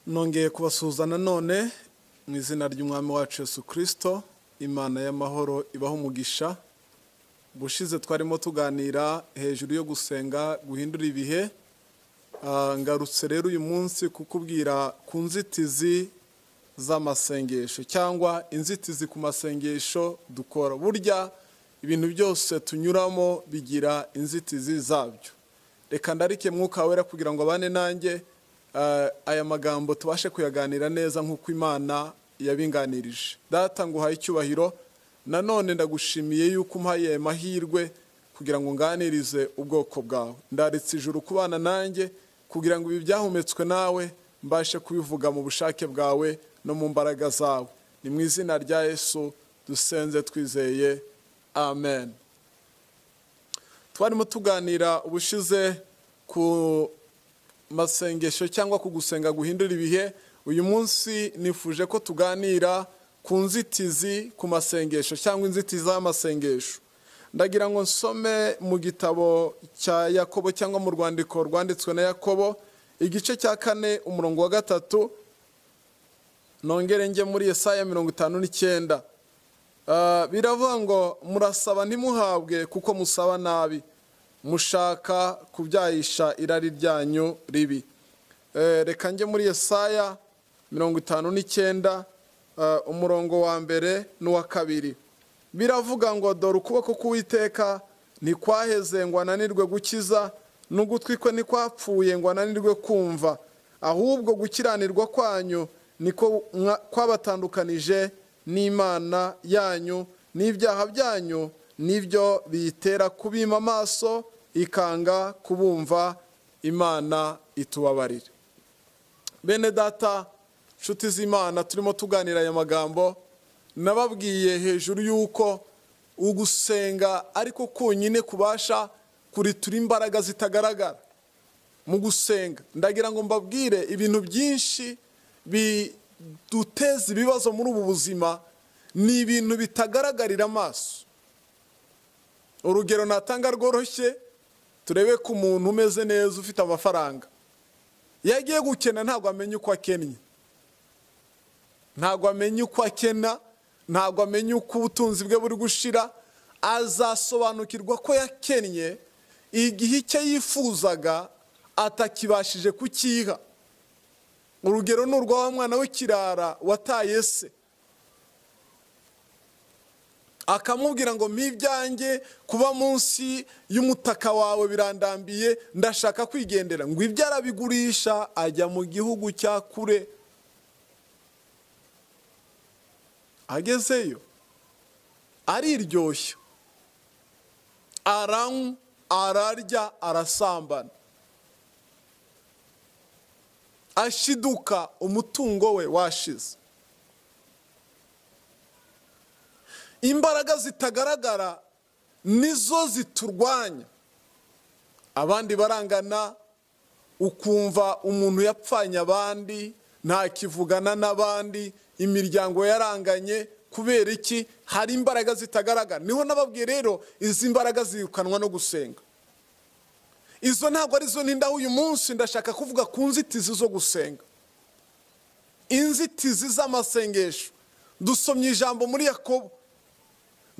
Nongeye kubasuhuza nanone mu izina ry'Umwami wacu Yesu Kristo. Imana y'amahoro ibaho umugisha. Bushize twarimo tuganira hejuru yo gusenga guhindura ibihe. Ngarutse rero uyu munsi kukubwira ku nzitizi z'amasengesho cyangwa inzitizi ku masengesho dukora. Burya ibintu byose tunyuramo bigira inzitizi zabyo. Reka ndarike Mwuka Wera kugira ngo abane nanjye, aya magambo tubashe kuyaganira neza nk'uko Imana yabinganirije. Data, nguhaye icyubahiro nanone, ndagushimiye yuko umpaye aya mahirwe kugira ngo nganirize ubwoko bwawe. Ndaritse ijuru kubana nanjye kugira ngo ibi byahumetswe nawe mbashe kubivuga mu bushake bwawe no mu mbaraga zawe. Ni mu izina rya Yesu dusenze twizeye, amen. Twarimo tuganira ubushize ku masengesho cyangwa ku gusenga guhindura ibihe. Uyu munsi nifuje ko tuganira ku nzitizi ku masengesho cyangwa inzitizi z'amasengesho. Ndagira ngo nsome mu gitabo cya Yakobo cyangwa mu rwandiko rwanditswe na Yakobo, igice cya 4 umurongo wa 3, nongere njye muri Yesaya 59. Biravuga ngo murasaba ntimuhabwe kuko musaba nabi, mushaka kubyayisha irari ryanyu ribi. Reka njye muri Yesaya 59, umurongo wa 1 n'uwa 2. Biravuga ngo dore ukuboko k'Uwiteka ntikwaheze ngo ananirwe gukiza, n'ugutwi kwe ntikwapfuye ngo ananirwe kumva, ahubwo gukiranirwa kwanyu niko kwabatandukanije n'Imana yanyu, n'ibyaha byanyu nibyo biyitera kubima amaso ikanga kubumva. Imana itubabarire. Bene data, nshuti z'Imana, turimo tuganira aya magambo. Nababwiye hejuru yuko ugusenga ariko konyine kubasha kuritura imbaraga zitagaragara mu gusenga. Ndagira ngo mbabwire ibintu byinshi biduteza ibibazo muri ubu buzima ni ibintu bitagaragarira amaso. Urugero natanga rworoshye, turebe ku muntu umeze neza ufite amafaranga, yagiye gukena ntabwo amenya uko akennye, ntabwo amenya uko akena, ntabwo amenya uko ubutunzi bwe buri gushira. Azasobanukirwa ko yakennye igihe icyo yifuzaga atakibashije kukiha. Urugero ni urwa wa mwana w'ikirara wataye se, akamubwira ngo mpibyanjye kuba munsi y'umutaka wawe birandambiye, ndashaka kwigendera. Ngo ibyo arabigurisha ajya mu gihugu cya kure. Agezeyo ariryoshya, aranywa, ararya, arasambana, ashiduka umutungo we washize. Imbaraga zitagaragara nizo ziturwanya. Abandi barangana, ukumva umuntu yapfanye abandi, ntakivugana n'abandi, imiryango yaranganye. Kubera iki? Hari imbaraga zitagaragara. Niho nababwiye rero izi mbaraga zirukanwa no gusenga. Izo ntabwo arizo nindaho uyu munsi. Ndashaka kuvuga ku nzitizi zo gusenga, inzitizi z'amasengesho. Dusomye ijambo muri Yakobo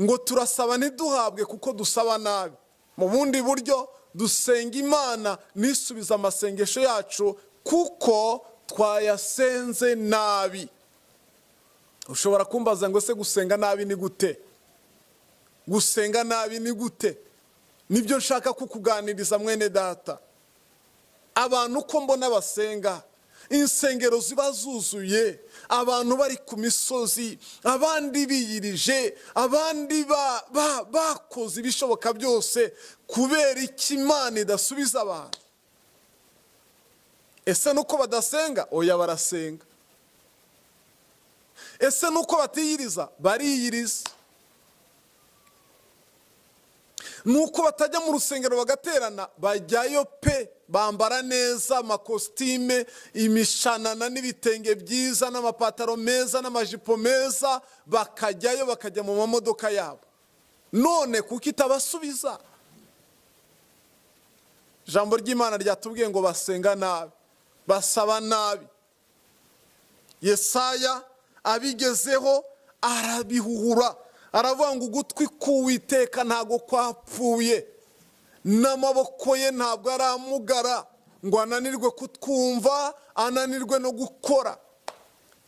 ngo turasaba ntiduhabwe kuko dusaba nabi. Mu bundi buryo dusenga Imana nisubiza amasengesho yacu kuko twayasenze nabi. Ushobora kumbaza ngo se gusenga nabi ni gute? Gusenga nabi ni gute? Nibyo nshaka kukuganiriza mwene data. Abantu uko mbona basenga, insengero ziba zuzuye, abantu bari ku misozi, abandi biyirije, abandi bakoze ibishoboka byose, kubera iki Imana idasubiza abantu? Ese nuko badasenga? Oya, barasenga. Ese nuko batiyiriza? Bariyiriza. Nuko batajya mu rusengero bagaterana? Bajyayo pe, bambara neza, amakositime, imishanana n'ibitenge byiza n'amapataro meza n'amajipo meza, bakajyayo, bakajya mu mamodoka yabo. None kuko itabasubiza? Ijambo ry'Imana ryatubwiye ngo basenga nabi, basaba nabi. Yesaya abigezeho arabihuhura, aravuga ngo ugutwi k'Uwiteka ntago kwapfuye, n'amaboko ye ntabwo aramugara ngo ananirwe kutwumva, ananirwe no gukora.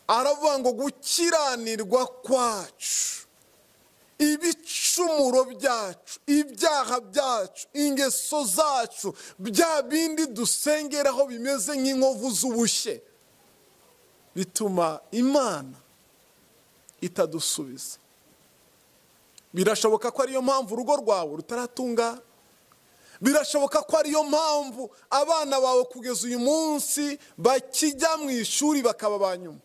Aravuga ngo gukiranirwa kwacu, ibicumuro byacu, ibyaha byacu, ingeso zacu, bya bindi dusengeraho bimeze nk'inkovu z'ubushye, bituma Imana itadusubiza. Birashoboka ko ariyo mpamvu urugo rwawe rutaratunga. Birashoboka ko ariyo mpamvu abana bawe kugeza uyu munsi bakijya mu ishuri bakaba ba nyuma.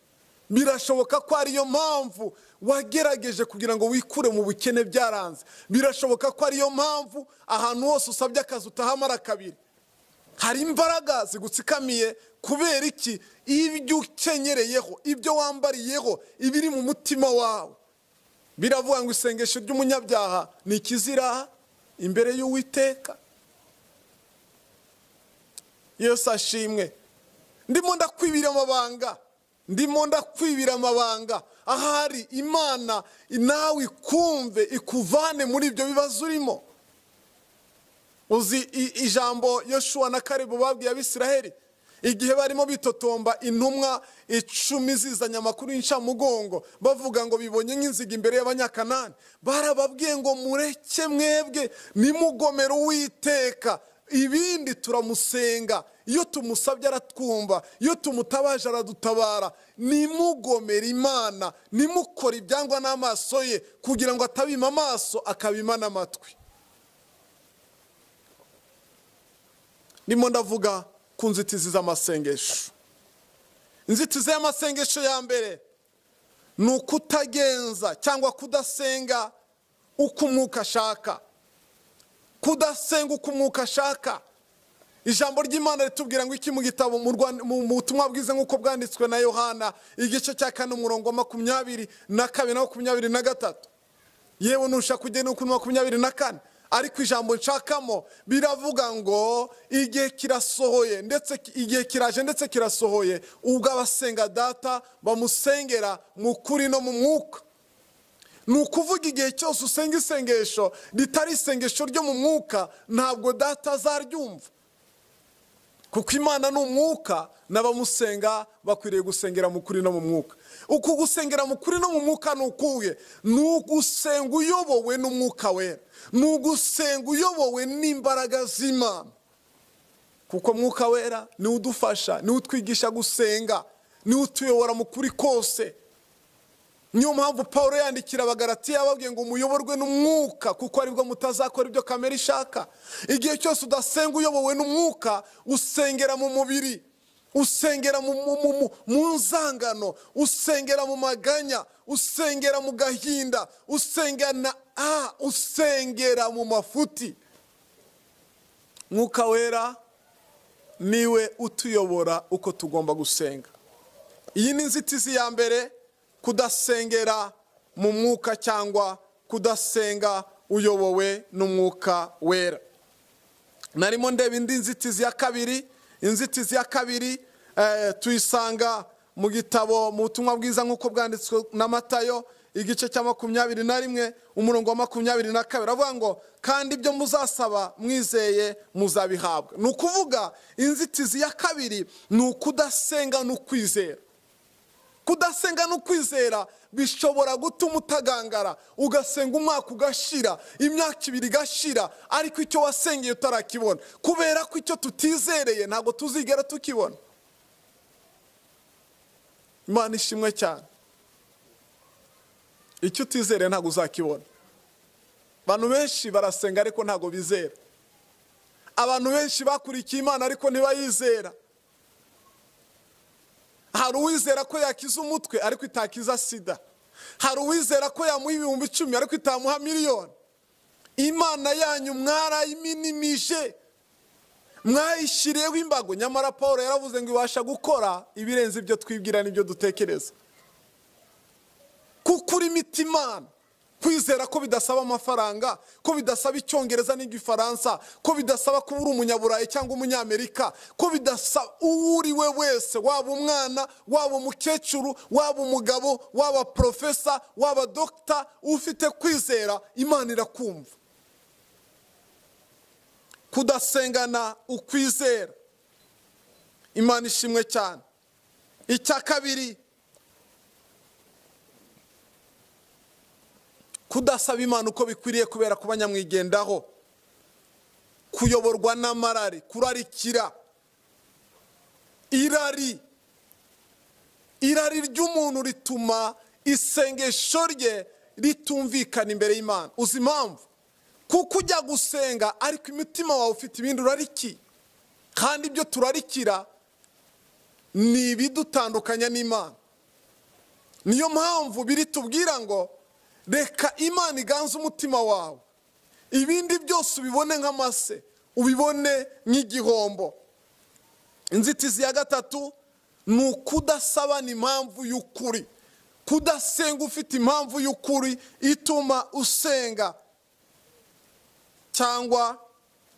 Birashoboka ko ariyo mpamvu wagerageje kugira ngo wikure mu bukene byaranze. Birashoboka ko ariyo mpamvu ahantu hose usabye akazi utahamara kabiri. Hari imbaraga zigutsikamiye. Kubera iki? Ibyo ukenyereyeho, ibyo wambariyeho, ibiri mu mutima wawe. Biravuga ngo isengesho ry'umunyabyaha ni ikizira imbere y'Uwiteka. Yesu ashimwe. Ndimo ndakwibira amabanga, ndimo ndakwibira amabanga. Ahari Imana nawe ikumve, ikuvane muri ibyo bibazo urimo. Uzi ijambo Yoshua na Kalebu babwiye Abisiraheli igihe barimo bitotomba intumwa 10 zizanye amakuru y'incamugongo, bavuga ngo bibonye nk'inziga imbere y'Abanyakanani. Barababwiye ngo mureke mwebwe, nimugomera Uwiteka, ibindi turamusenga, iyo tumusabye aratwumva, iyo tumutabaje aradutabara. Nimugomera Imana, nimukora ibyangwa n'amaso ye, kugira ngo atabima amaso akabima n'amatwi. Ndimo ndavuga ku nzitizi z'amasengesho. Inzitizi y'amasengesho ya mbere ni ukutagenza cyangwa kudasenga uko umwuka ashaka. Kudasenga uko umwuka ashaka. Ijambo ry'Imana ritubwira ngo iki mu gitabo mu butumwa bwiza nk'uko bwanditswe na Yohana igice cya 4 umurongo wa 22 na 23. Yewe nushaka kugenda uko 24, ariko ijambo nshakamo biravuga ngo igihe kirasohoye, ndetse igihe kiraje, ndetse kirasohoye, ubwo abasenga Data bamusengera mu kuri no mu mwuka. Ni ukuvuga igihe cyose usenga isengesho ritari isengesho ryo mu mwuka, ntabwo Data azaryumva. Kuko Imana ni umwuka, n'abamusenga bakwiriye gusengera mu kuri no mu mwuka. Uku gusengera mu kuri no mu mwuka ni ukuye? Ni ugusenga uyobowe n'umwuka wera, ni ugusenga uyobowe n'imbaraga z'Imana. Kuko mwuka wera ni udufasha, ni utwigisha gusenga, ni utuyobora mu kuri kose. Niyo mpamvu Paulo yandikira Abagalatiya ababwiye ngo muyoborwe n'umwuka, kuko aribwo mutazakora ibyo kamere ishaka. Igihe cyose udasenga uyobowe n'umwuka, usengera mu mubiri, usengera mu nzangano, usengera mu maganya, usengera mu gahinda, usengera mu mafuti. Mwuka wera niwe utuyobora uko tugomba gusenga. Iyi ni inzitizi ya mbere, kudasengera mu mwuka cyangwa kudasenga uyobowe n'umwuka wera. Narimo ndeba indi nzitizi ya kabiri. Inzitizi ya kabiri tuyisanga mu gitabo mu butumwa bwiza nk'uko bwanditswe na Matayo igice cya 21 umurongo wa 22, avuga ngo kandi ibyo muzasaba mwizeye muzabihabwa. Ni ukuvuga inzitizi ya kabiri ni ukudasenga n'ukwizera. Kudasenga no kwizera bishobora gutuma utagangara, ugasenga umwaka ugashira, imyaka 2 igashira, ariko icyo wasengeye utarakibona. Kubera ko icyo tutizereye ntabwo tuzigera tukibona. Imana ishimwe cyane. Icyo utizereye ntabwo uzakibona. Abantu benshi barasenga ariko ntabwo bizera. Abantu benshi bakurikiye Imana ariko ntibayizera. Hari uwizera ko yakiza umutwe ariko itakiza sida. Hari uwizera ko yamuha 10,000 ariko itamuha miliyoni. Imana yanyu mwarayiminimije, mwayishyiriyeho imbago. Nyamara Paul yaravuze ngo ibasha gukora ibirenze ibyo twibwira n'ibyo dutekereza. Kuko uri Imana, Kwizera ko bidasaba amafaranga, ko bidasaba Icyongereza n'Igifaransa, ko bidasaba kuba uri umunyaburayi cyangwa umunyamerika, ko bidasaba uwo uri we wese, waba umwana, waba umukecuru, waba umugabo, waba profesa, waba dogita, ufite kwizera Imana irakumva. Kudasengana ukwizera. Imana ishimwe cyane. Icya kabiri, kudasaba Imana uko bikwiriye kubera kuba nyamwigendaho, kuyoborwa n'amarari, kurarikira. Irari ry'umuntu rituma isengesho rye ritumvikana imbere y'Imana. Uzi impamvu? Kuko ujya gusenga ariko imitima wawe ufite ibindi urarikiye, kandi ibyo turarikira ni ibidutandukanya n'Imana. Niyo mpamvu biri tubwira ngo reka Imana iganze umutima wawe, ibindi byose ubibone nk'amase, ubibone nk'igihombo. Inzitizi ya gatatu ni ukudasabana impamvu y'ukuri, kudasenga ufite impamvu y'ukuri ituma usenga. Cyangwa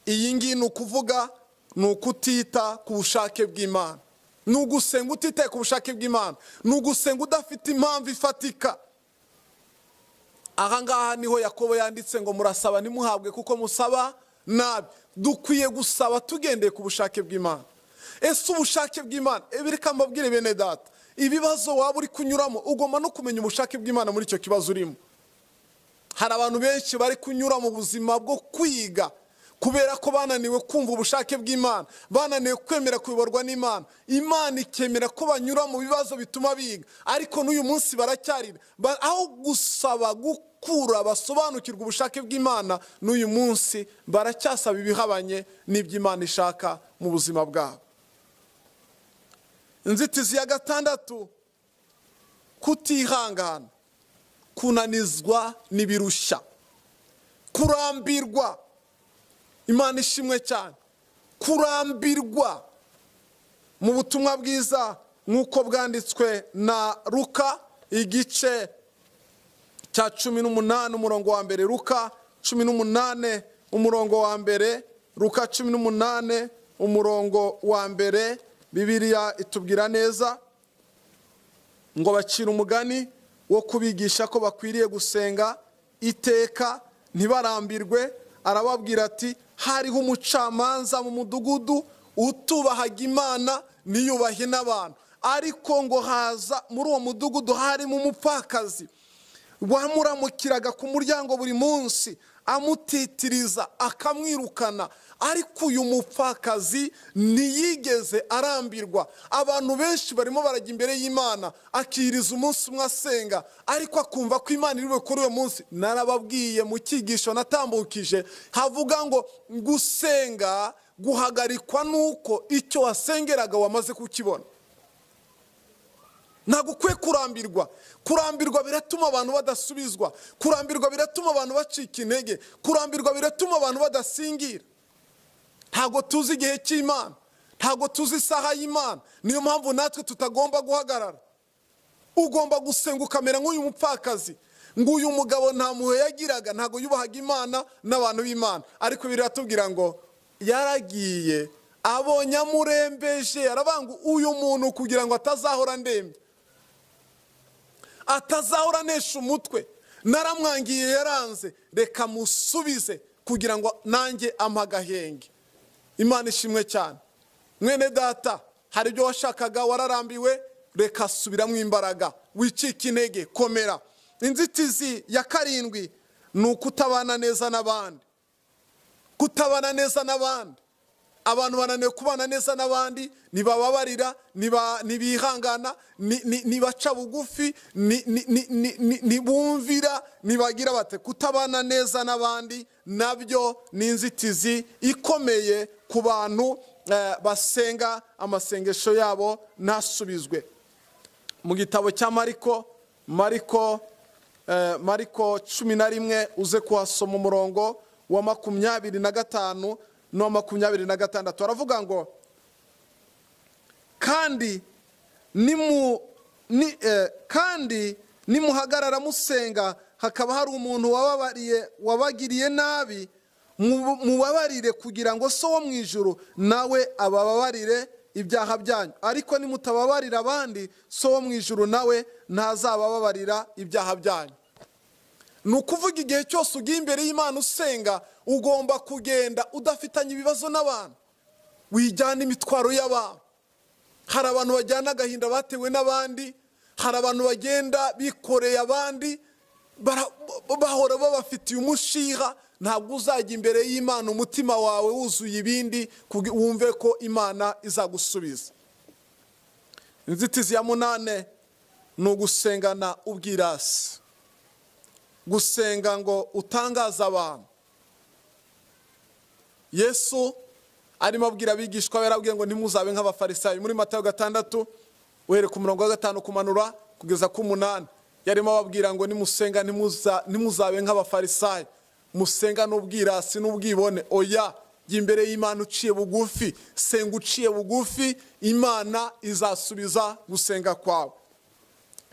iyi ngiyi ni ukuvuga ni ukutita ku bushake bw'Imana, ni ugusenga utitaye ku bushake bw'Imana, ni ugusenga udafite impamvu ifatika. Aha ngaha niho Yakobo yanditse ngo murasaba ntimuhabwe kuko musaba nabi. Dukwiye gusaba tugendeye ku bushake bw'Imana. Ese ubushake bw'Imana, reka mbabwire bene data, ibibazo waba uri kunyuramo ugomba no kumenya ubushake bw'Imana muri icyo kibazo urimo. Hari abantu benshi bari kunyura mu buzima bwo kwiga kubera ko bananiwe kumva ubushake bw'Imana, bananiwe kwemera kuyoborwa n'Imana. Imana ikemera ko banyura mu bibazo bituma biga, ariko n'uyu munsi baracyarira. Aho gusaba gukura basobanukirwa ubushake bw'Imana, n'uyu munsi baracyasaba ibihabanye n'iby'Imana ishaka mu buzima bwabo. Inzitizi ya gatandatu, kutihangana, kunanizwa n'ibirushya, kurambirwa. Imana ishimwe cyane. Kurambirwa. Mu butumwa bwiza nk'uko bwanditswe na Luka igice cya 18 umurongo wa mbere, Luka 18 umurongo wa mbere, Luka 18 umurongo wa mbere, Bibiliya itubwira neza ngo bacira umugani wo kubigisha ko bakwiriye gusenga iteka ntibarambirwe. Arababwira ati hariho umucamanza mu mudugudu utubahaga Imana niyubahe n'abantu, ariko ngo haza muri uwo mudugudu harimo umupfakazi wamuramukiraga ku muryango buri munsi amutitiriza akamwirukana. Ariko uyu mupfakazi ntiyigeze arambirwa. Abantu benshi barimo barajya imbere y'Imana akiriza umunsi umwe asenga, ariko akumva ko Imana iri kuri uwo munsi. Narababwiye mu cyigisho natambukije havuga ngo gusenga guhagarikwa nuko icyo wasengeraga wamaze kukibona. Ntabwo ukwiye kurambirwa. Kurambirwa biratuma abantu badasubizwa, kurambirwa biratuma abantu bacika intege, kurambirwa biratuma abantu badasingira. Ntabwo tuzi igihe cy'Imana, ntabwo tuzi isaha y'Imana. Niyo mpamvu natwe tutagomba guhagarara. Ugomba gusenga ukamera nk'uyu mupfakazi. Nguyu mugabo nta mpuhwe yagiraga, ntabwo yubahaga Imana n'abantu b'Imana, ariko biratubwira ngo yaragiye abonye amurembeje, arabanga uyu muntu kugira ngo atazahora ndembye, atazahora anesha umutwe. Naramwangiye yaranze, reka musubize kugira ngo nanjye ampa agahenge. Imana ishimwe cyane. Mwene data, hari ibyo washakaga wararambiwe, reka subiramo imbaraga, wicike intege, komera. Inzitizi ya karindwi ni ukutabana neza n'abandi. Kutabana neza n'abandi. Abantu bananiwe kubana neza n'abandi, ntibababarira, ntibihangana, ntibaca bugufi, ntibumvira, ntibagira bate. Kutabana neza n'abandi nabyo ni inzitizi ikomeye ku bantu basenga amasengesho yabo ntasubizwe. Mu gitabo cya Mariko, Mariko 11 uze kuhasoma umurongo wa 25 no 26, aravuga ngo kandi nimuhagarara musenga hakaba hari umuntu wababariye wabagiriye nabi, mubabarire kugira ngo So wo mu ijuru nawe abababarire ibyaha byanyu. Ariko nimutababarira abandi, So wo mu ijuru nawe ntazabababarira ibyaha byanyu. Ni ukuvuga igihe cyose ugiye imbere y'Imana usenga, ugomba kugenda udafitanye ibibazo n'abantu, wijyana imitwaro y'abantu. Hari abantu bajyana agahinda batewe n'abandi, hari abantu bagenda bikoreye abandi, bahora babafitiye umushiha. Ntabwo uzajya imbere y'Imana umutima wawe wuzuye ibindi, wumve ko Imana izagusubiza. Inzitizi ya 8 ni ugusengana ubwirasi, gusenga ngo utangaze abantu. Yesu arimo abwira abigishwa be, yarababwiye ngo ntimuzabe nk'abafarisayo. Muri Matayo 6 uhereye ku murongo wa 5 kumanura kugeza ku 8, yarimo ababwira ngo nimusenga ntimuzabe nk'abafarisayo, musenga n'ubwirasi n'ubwibone. Oya, jya imbere y'Imana uciye bugufi, senga uciye bugufi, Imana izasubiza gusenga kwawe.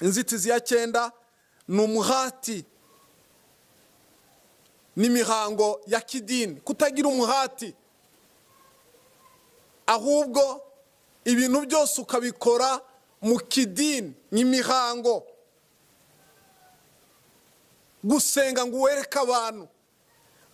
Inzitizi ya 9 ni umuhati n'imihango ya kidini, kutagira umuhati, ahubwo ibintu byose ukabikora mu kidini n'imihango. Gusenga ngo wereke abantu,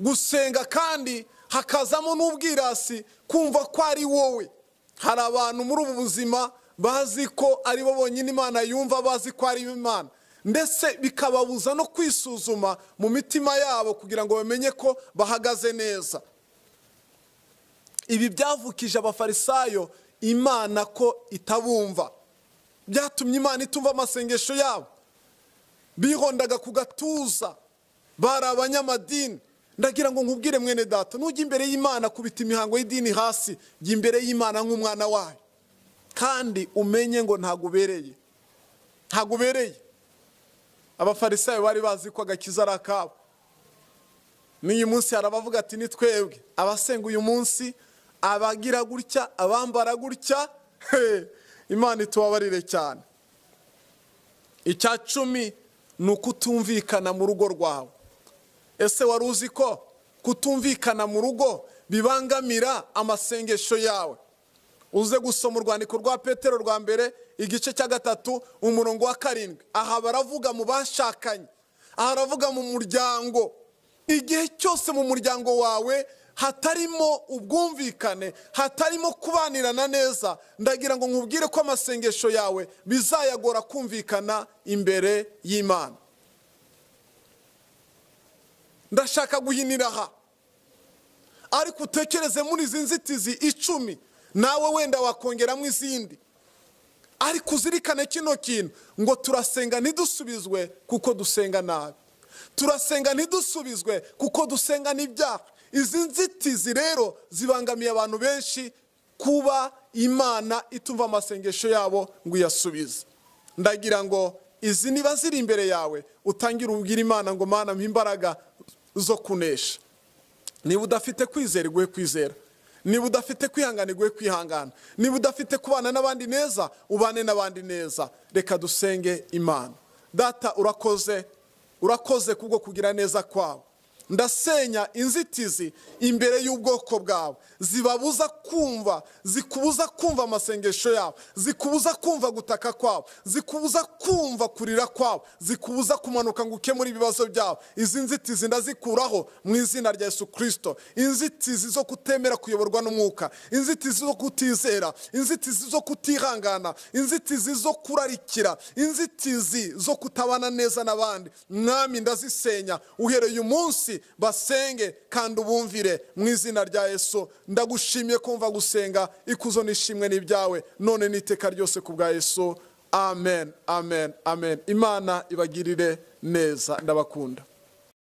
gusenga kandi hakazamo n'ubwirasi, kumva ko ari wowe. Hari abantu muri ubu buzima bazi ko ari bo bonyine Imana yumva, bazi ko ari Imana, ndetse bikababuza no kwisuzuma mu mitima yabo kugira ngo bamenye ko bahagaze neza. Ibi byavukije abafarisayo Imana ko itabumva, byatumye Imana itumva amasengesho yabo. Bihondaga ku gatuza, bari abanyamadini. Ndagira ngo nkubwire mwene data, nujya imbere y'Imana kubita imihango y'idini hasi, jya imbere y'Imana nk'umwana wayo, kandi umenye ngo ntagubereye, ntagubereye. Abafarisayo bari bazi ko agakiza ari akabo. N'uyu munsi hari abavuga ati ni twebwe abasenga uyu munsi, abagira gutya, abambara gutya. Imana itubabarire cyane. Icya 10 ni ukutumvikana mu rugo rwawe. Ese wari uzi ko kutumvikana mu rugo bibangamira amasengesho yawe? Uze gusoma urwandiko rwa Petero rwa mbere igice cya 3 umurongo wa 7. Aha baravuga mu bashakanye, aha baravuga mu muryango. Igihe cyose mu muryango wawe hatarimo ubwumvikane, hatarimo kubanirana neza, ndagira ngo nkubwire ko amasengesho yawe bizayagora kumvikana imbere y'Imana. Ndashaka guhinira aha, ariko utekereze muri izi nzitizi 10, nawe wenda wakongeramo izindi, ariko uzirikane kino kintu ngo turasenga ntidusubizwe kuko dusenga nabi, turasenga ntidusubizwe kuko dusenga n'ibyaha. Izi nzitizi rero zibangamiye abantu benshi kuba Imana itumva amasengesho yabo ngo iyasubize. Ndagira ngo izi niba ziri imbere yawe, utangire ubwira Imana ngo Mana mpa imbaraga zo kunesha. Niba udafite kwizera, iguhe kwizera. Niba udafite kwihangana, iguhe kwihangana. Niba udafite kubana n'abandi neza, ubane n'abandi neza. Reka dusenge Imana. Data, urakoze, urakoze kubwo kugira neza kwawe. Ndasenya inzitizi imbere y'ubwoko bwawe zibabuza kumva, zikubuza kumva amasengesho yabo, zikubuza kumva gutaka kwabo, zikubuza kumva kurira kwabo, zikubuza kumanuka ngo ukemure ibibazo byabo. Izi nzitizi ndazikuraho mu izina rya Yesu Kristo. Inzitizi zo kutemera kuyoborwa n'umwuka, inzitizi zo kutizera, inzitizi zo kutihangana, inzitizi zo kurarikira, inzitizi zo kutabana neza n'abandi, Mwami ndazisenya uhereye uyu munsi. Basenge kandi ubumvire mu izina rya Yesu. Ndagushimiye kumva gusenga, ikuzo nishimwe n'ibyawe none n'iteka ryose ku bwa Yesu. Amen, amen, amen. Imana ibagirire neza, ndabakunda.